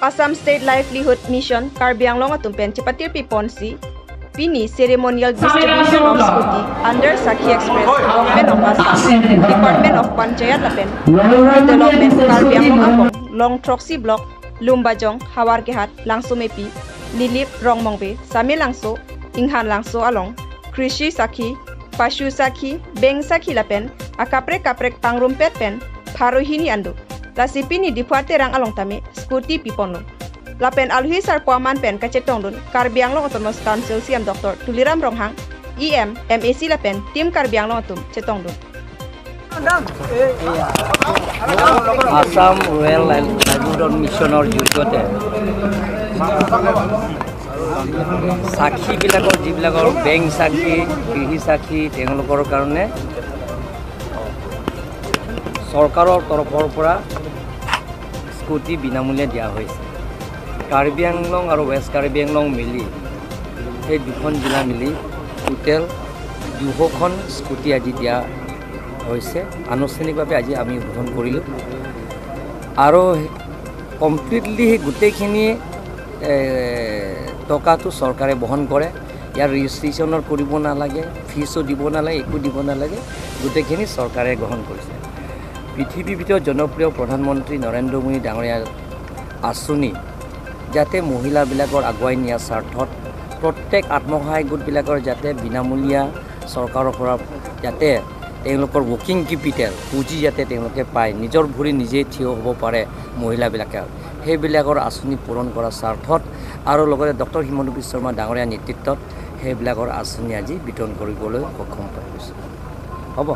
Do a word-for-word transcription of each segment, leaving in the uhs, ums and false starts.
Assam State Livelihood Mission Karbi Anglong atum pen chepatirpi ponsi pini ceremonial distribution of scooty under Sakhi Express, Government of Assam, Department of Panchayat lapen Rural Development Karbi Anglong apong Longthroksi Block, Lumbajong, Howraghat, Langsomepi, Nilip, Rongmongve, Samelangso, Inghanlangso along Krishi Sakhi, Pashu Sakhi, Bank Sakhi lapen akaprek kaprek pangrumpet pen pharo hini an do. Lasi pini Diphu Terang along tame scooty piponlo. Lapen alohi sarpo aman pen kachetongdun Karbi Anglong Autonomous Council C E M Doctor Tuliram Ronghang, E M, M A C lapen Team Karbi Anglong atum chetongdun. Assam rural live- livelihood মিছনৰ জৰিয়তে চাখীবিলাকৰ, যিবিলাকৰ বেংক চাখী, কৃষি চাখী, তেওঁলোকৰ কাৰণে চৰকাৰৰ তৰফৰ পৰা স্কুটি বিনামূলীয়া দিয়া হৈছে। কাৰ্বি আংলং আৰু ৱেষ্ট কাৰ্বি আংলং মিলি, সেই দুখন জিলা মিলি টোটেল দুশখন স্কুটি আজি দিয়া হৈছে। আনুষ্ঠানিকভাৱে আজি আমি উদ্বোধন কৰিলোঁ। আৰু কমপ্লিটলি সেই গোটেইখিনি, এ, টকাটো চৰকাৰে বহন কৰে। ইয়াৰ ৰেজিষ্ট্ৰেশ্যনৰ কৰিব নালাগে, ফিজো দিব নালাগে, একো দিব নালাগে, গোটেইখিনি চৰকাৰে গ্ৰহণ কৰিছে। পৃথিৱীৰ ভিতৰত জনপ্ৰিয় প্ৰধানমন্ত্ৰী নৰেন্দ্ৰ মোদী ডাঙৰীয়া আঁচনি যাতে মহিলাবিলাকৰ আগুৱাই নিয়াৰ স্বাৰ্থত প্ৰত্যেক আত্মসহায়ক গোটবিলাকৰ যাতে বিনামূলীয়া চৰকাৰৰ পৰা যাতে তেওঁলোকৰ ৱৰ্কিং কেপিটেল, পুঁজি যাতে তেওঁলোকে পায়, নিজৰ ভৰি নিজে থিয় হ'ব পাৰে মহিলাবিলাকে, সেইবিলাকৰ আঁচনি পূৰণ কৰাৰ স্বাৰ্থত আৰু লগতে ডক্টৰ হিমন্ত বিশ্ব শৰ্মা ডাঙৰীয়া নেতৃত্বত সেইবিলাকৰ আঁচনি আজি বিতৰণ কৰিবলৈ সক্ষম হৈছোঁ। হ'ব।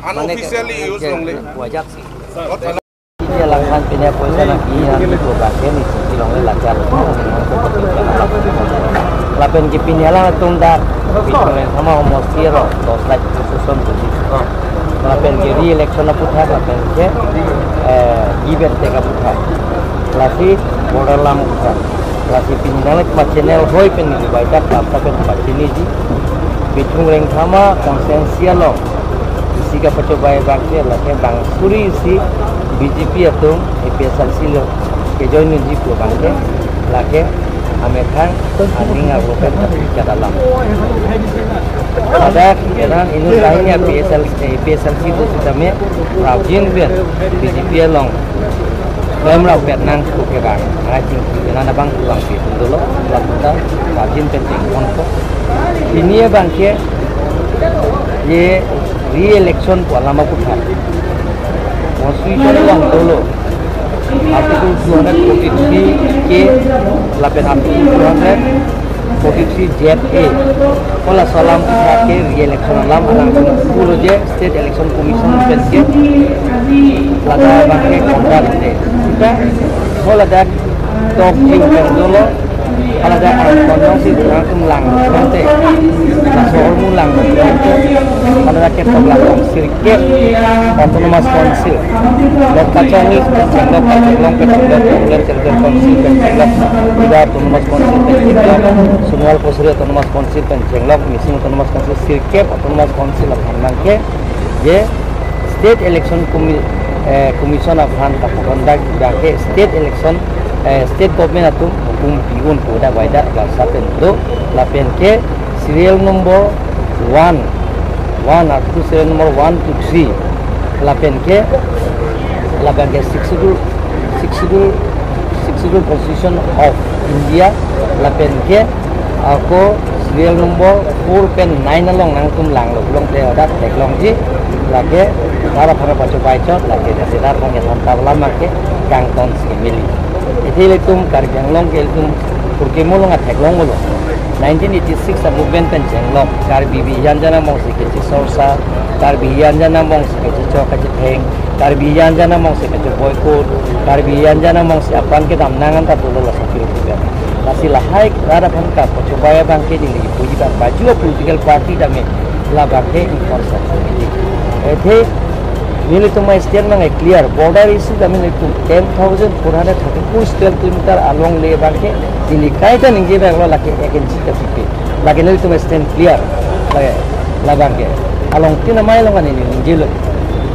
Unofficially use longle. Wajak sih. Iya, langkhan pine poisa na iya, itu bagian itu, di longle lajar. Lapen ke pine alang atum dak, pine sama homosti ro, dos lak susun tuh. Lapen ke re-election aputhak, lapen ke, eh, give and take aputhak. Lasi border alam aputhak. Lasi pine nang ma channel hoi pen ni baita klap pen pachini ji. Bithung Rengthama constituency along isi kapachobei abangke, lake bang suri isi B J P atum A P H L C lo kejoin ji pu abangke, lake amethang aning arlo pen kadalam. Pada keran inut lain ya P S L C, P S L C itu sudah me rajin ben B J P along. Klem rap pet nang ku ke bang, ngai ting ku ke nang abang ku bang pi dolo, laputa rajin pen ting kon ko. Pine abangke, ye re-election pu alam aputhak. Constitution along dolo. Article two hundred forty-three K, lapen Article two hundred forty-three Z A. Hala aso alam aputhak ke re-election alam alang pulo je State Election Commission pen ke ladak abangke conduct te. Sita hala dak tok jing pen dolo, hala dak ang konjong si kurang tum lang pen te. Laso ahormu lang pen te. Hala dak ke tok lang sirkep Autonomous Council. Lok kachongni pen chenglok, kachenglong pen chenglok, Congress Central Council pen chenglok, Bidar Autonomous Council pen chenglok, Sonowal Kosari Autonomous Council pen chenglok, Mising Autonomous Council, sirkep Autonomous Council aphan abangke, je State Election Commi-, eh, Commission aphan kapu conduct abangke State Election, eh, State Government atum hukum pi-un pu dak baita klasa pen do, lapen ke serial number one, one, Article serial number one to three, lapen ke, lapen ke Sixth Schedule, Sixth Schedule, Sixth Schedule Constitution of India, lapen ke, ako serial number four pen nine along nangtum langlo, long te hadak theklongji, lake, rat aphan pachobei chot, lake, jase rat aphan kethan tabla make, kangton si mili. Athe ilitum Karbi Anglong ke ilitum purkimo along atheklong pulo. Nineteen eighty-six a-movement pen chenglok, Karbi avi anjan angbong si kechisorsa, Karbi avi anjan angbong si kechichok kachetheng, Karbi avi anjan angbong si kecho boycott, Karbi avi anjan angbong si apran kedam nang anta dolo laso kiri kuda. Lasi lahai rat aphan kapachobei abangke neli puji abang baju a-political party tame labangke in concern. Athe nelitum a-stand abang clear, border issue tame nelitum ten thousand four hundred thirty-four square kilometer along le abangke neli kaita ningje abang lo, lake agency kapipe. Lake nelitum a-stand clear. Lake labangke along tin amei along ani ningjelo.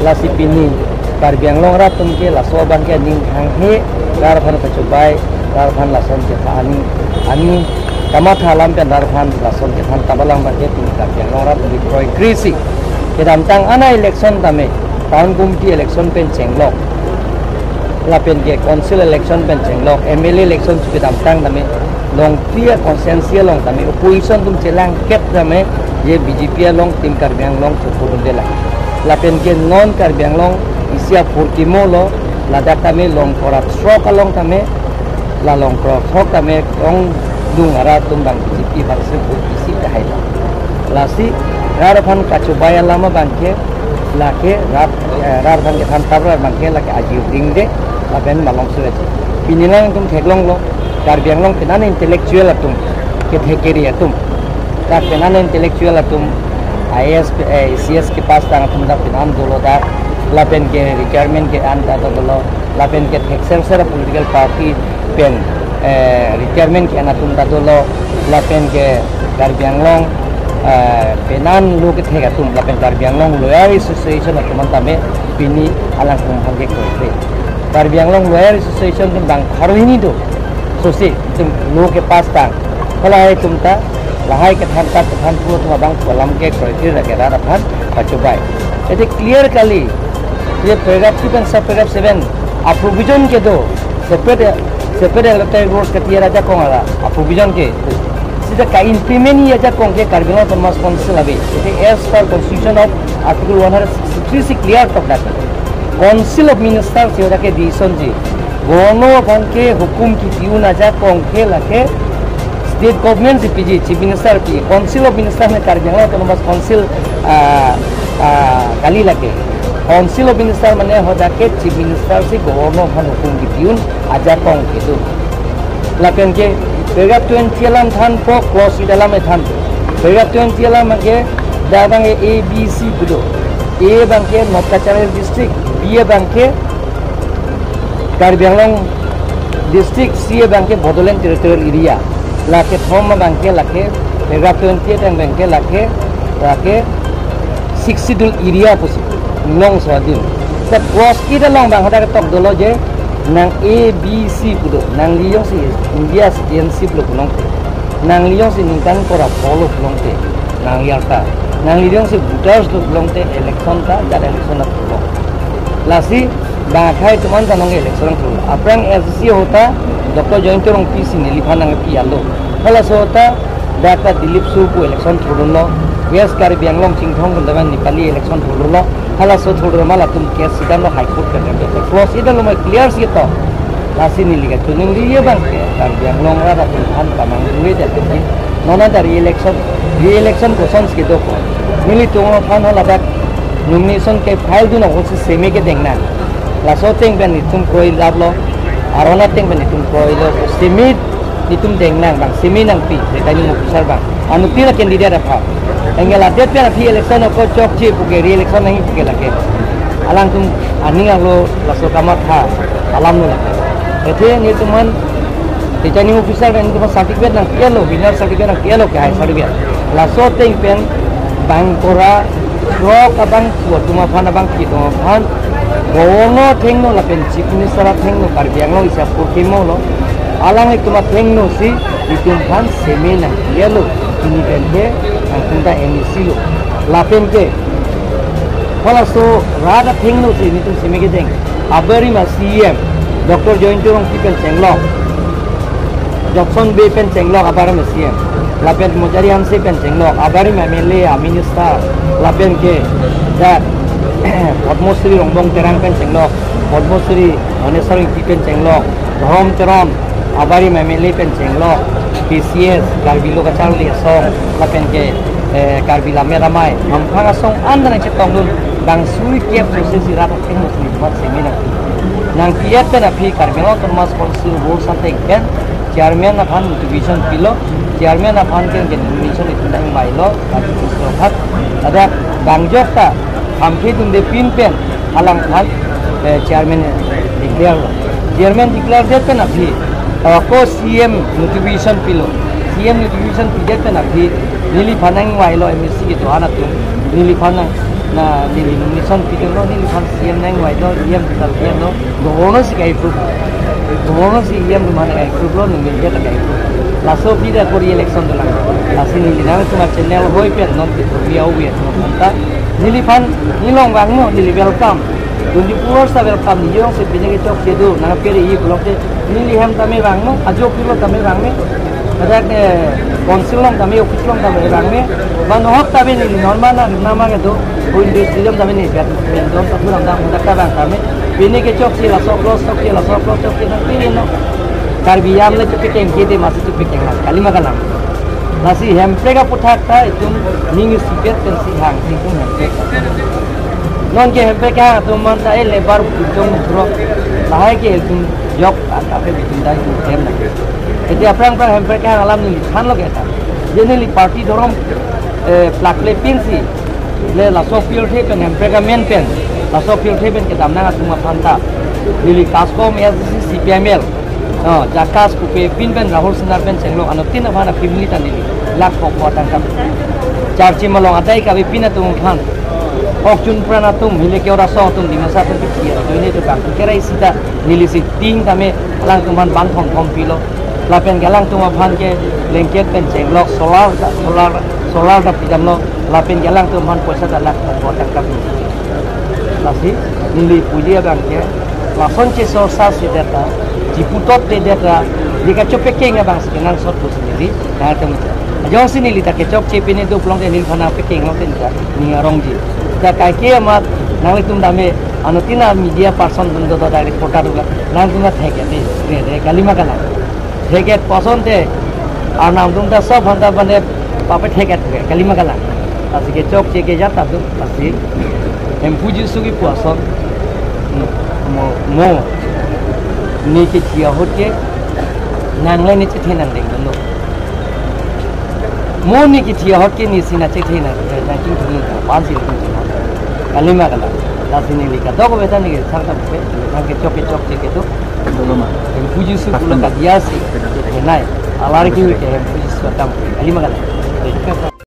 Lasi pini Karbi Anglong arat atum ke laso abang ke aning hanghe, rat aphan kachobai, rat aphan lason kethan aning, aning kamatha alam pen rat aphan lason kethan tabang abang ke pini Karbi Anglong arat atum kroikrisi. Kedamtang ana election tame, town committee election pen chenglok, lapen ke council election pen chenglok, M L A election si kedamtang tame, Longkri a constituency along tame opposition atum chelangkep tame, je B J P along Team Karbi Anglong chokudunde lang. Lapen ke non Karbi Anglong isi apor kimo lo, ladak tame Longkra throk along tame, la Longkra throk tame ongdung arat atum abang B J P abang si vote isi kahai lo. Lasi rat aphan kachobai alam abang ke, lake rat, eh, rat aphan kethan tabang abang ke lake aji ring de, lapen malom sure. Pini alangtum theklonglo, Karbi Anglong penan intellectual atum, kethek keri atum, dak penan intellectual atum, I A S, eh, C S ke pass tang atum dak penan dolo dak, lapen ke retirement ke-en ta dolo, lapen ke thekser ser political party pen, eh, retirement ke-en atum ta dolo, lapen ke Karbi Anglong, eh, penan lo kethek atum, lapen Karbi Anglong Lawyer Association atum an tame pini alangtum aphan ke kroikre. Karbi Anglong Lawyer Association atum bang pharo hini do. Sosi itum lo ke pass tang. Halahai atum ta, lahai kethan tat kethan pu atum abang pu alam ke kroikre lake rat aphan kachobai. Ete clear kali. Je paragraph two pen sub paragraph seven, a provision kedo, separate, separate electoral rolls ketiar ajakong ara, a provision ke. Sita ka-implement-ji ajakong ke Karbi Anglong Autonomous Council ave. Ete as per Constitution of Article one hundred sixty-three si clear tok dak. Council of Minister si hadak ke decision-ji. Governor aphan ke hukum kipi-un ajakong ke lake state government si piji, Chief Minister pi. Council of Minister ne Karbi Anglong Autonomous Council, ah, ah, kali lake. Council of Minister mane hadak ke Chief Minister si Governor aphan hukum kipi-un ajakong kedo. Lapen ke paragraph twenty alam thanpo, clause eight alam than. Paragraph twenty alam abang ke, dak abang ke A, B, C pu do. A abang ke North Cachar District, B abang ke Karbi Anglong District, C abang ke Bodoland Territorial Area. Lake thom abang ke lake, paragraph twenty-eight abang ke lake, lake Sixth Schedule area pusi, Nongso adim. Te clause eight along abang hadak tok dolo je, nang A, B, C pu do, nangli jongsi India citizenship lo pu longte, nangli jongsi ningkan kora pho lo pu longte, nangli arta, nangli jongsi voters lo pu longte election ta, dak election ta pulo. Lasi, bang akhai atum an ta nong election thurlo. Aphrang S D C ahut ta, Doctor Jayanta Rongpi si neliphan nangpi alo. Halaso ahut ta, dak ta Dilip Sahu pu election thurdunlo. West Karbi Anglong Chinthong atum ta Nepali election thurdunlo. Halaso thurdun ma latum case sidamlo High Court ke. Clause eight along ma clear si tok. Lasi neli kachiningri abang ke, Karbi Anglong arat atum aphan kamang duri de atum ke. Non ta re-election, re-election kosonsi kedo ko. Nelitum aphan haladak nomination ke file dun ahut si seme kedeng nang. Laso ateng pen itum kroilaplo, aron ateng pen itum kroilo, seme itum deng nang abang, seme nangpi, returning officer abang. Anuttin a-candidate aphan. Anke ladet pen aphi election ako chokche pu ke, re-election nangji pu ke lake. Alangtum aning arlo laso kamatha alam lo lake. Athe nelitum aphan returning officer pen itum certificate nangpi-etlo, winner certificate nangpi-etlo, kehai certificate. Laso ateng pen bang kora throk abang pu atum aphan, abangpi atum aphan, Governor athengno lapen Chief Minister athengno, Karbi Anglong isi apor kimo lo. Alanglitum athengno si itum aphan seme nangpi-etlo. Pini pen ke nangtum ta M A C lo. Lapen ke halaso rat athengno si nelitum seme kedeng. Abarim a-C E M, Doctor Jayanta Rongpi pen chenglok, Jobson Bey pen chenglok abarim a-C E M. Lapen Monjari Hanse pen chenglok, abarim M L A, a-minister, lapen ke dak Padma Shri Rongbong Terang pen chenglok, Padma Shri Dhaneswar Engti pen chenglok, Dhorom Teron, abarim M L A pen chenglok, K C S, Karbi Lo Kacharli Asong, lapen ke, eh, Karbi Lammet Amei, Hamphang Asong an ta nangchetongdun, bang suri kep process irat atheng musli mat semi nang. Nangpi-et pen aphi Karbi Anglong Autonomous Council rules ateng pen chairman aphan notification pilo, chairman aphan ke notification itum nangvailo, Karbi Council aphan. Ladak bang jok ta, hamkhe dunde pin pen, alangphan, eh, chairman declare lo. Chairman declare det pen aphi, eh, ako C E M notification pilo. C E M notification pidet pen aphi, neliphan nangvailo M A C kedo-an atum, neliphan nang Na neli nomination pidunlo, neliphan C M nangvaido, E M ta C M lo, governor si kai-approve. Governor si E M atum aphan kai-approve lo, nominate ta kai-approve. Laso aphi ta kori election dolang. Lasi neli nangtum achannel hoi pen non ke kori au vet non ta. Neliphan neli along vangnon, neli welcome. Twenty-four hours ta welcome, neli jongsi pine kechokche do, nangpere-i pulote, neli hem tame vangnon, ajo pilo tame vangnon. Ajak, eh, council along tame, office along tame vangnon. Ba nohok tame neli non mana nama kedo, point de freedom tame neli biar, don satu ram dam dak ta vang tame. Pine kechokche laso clause chokche, laso clause chokche nangpere non. Karbi Anglong le chokche kengke de masi chokche kenglang, kalima kalang. Lasi hemprek aputhak ta itum ning isipet pensi hang itum hemprek. Non ke hemprek kehang atum aphan ta e labour pujong bro. Lahai ke itum yok ata pe itum dai itum hem na. Eti aphrang aphrang hemprek kehang alam neli thanlo ke ta. Je neli party dhorom, eh, plakle pinsi. Le laso apirthe pen hemprek amen pen. Laso apirthe pen kedam nang atum aphan ta. Neli KASCOM, ASDC, CPIML. Oh, Jakas Kupe pin pen Rahul Singnar pen chenglo anuttin aphan a family ta neli. Lakh kok kok tangka. Charchi malong adai kave pin atum aphan. Ok chun pran atum hile ke ora song atum Dimasa atum pichi. Ajoine to bang kerai sita neli si ting tame alangtum aphan bang thom thom pilo. Lapen ke alangtum aphan ke blanket pen chenglok solar ta, solar, solar ta pidamlo. Lapen ke alangtum aphan poisa ta lakh kok kok tangka. Lasi neli puji abang ke lason che sorsa si deta, chiputot de deta, di kachopekeng abang si kenangsot pusi neli nangtum cha. Ajong si neli ta kechokche pine do pulote neliphan nangpekeng lo ten cha, ning arongji. Ta kaike amat nanglitum tame anuttin a media person atum do do ta reporter do la, nangtum ta thek ya de, de, de, kalima kalang. Thek-et puson te, arnam atum ta sob aphan ta bane pape thek-et ke, kalima kalang. Lasi kechokche ke jat ta do, lasi Hemphu Jisu kepu ason. Hmm, mo, mo. Ne kethi ahut ke, nangle ne chethe nangdengdunlo. Mo ne kethi ahut ke nesi nangchethe nang, nangchingthum nang, pan si nangchingthum. Kalima kalang. Lasi neli kadokave ta neli sang ta bupe, nang kechok kechokche kedo. Hemphu Jisu pulo kadiya si, chethenei. Alar ke hui ke Hemphu Jisu akam. Kalima kalang.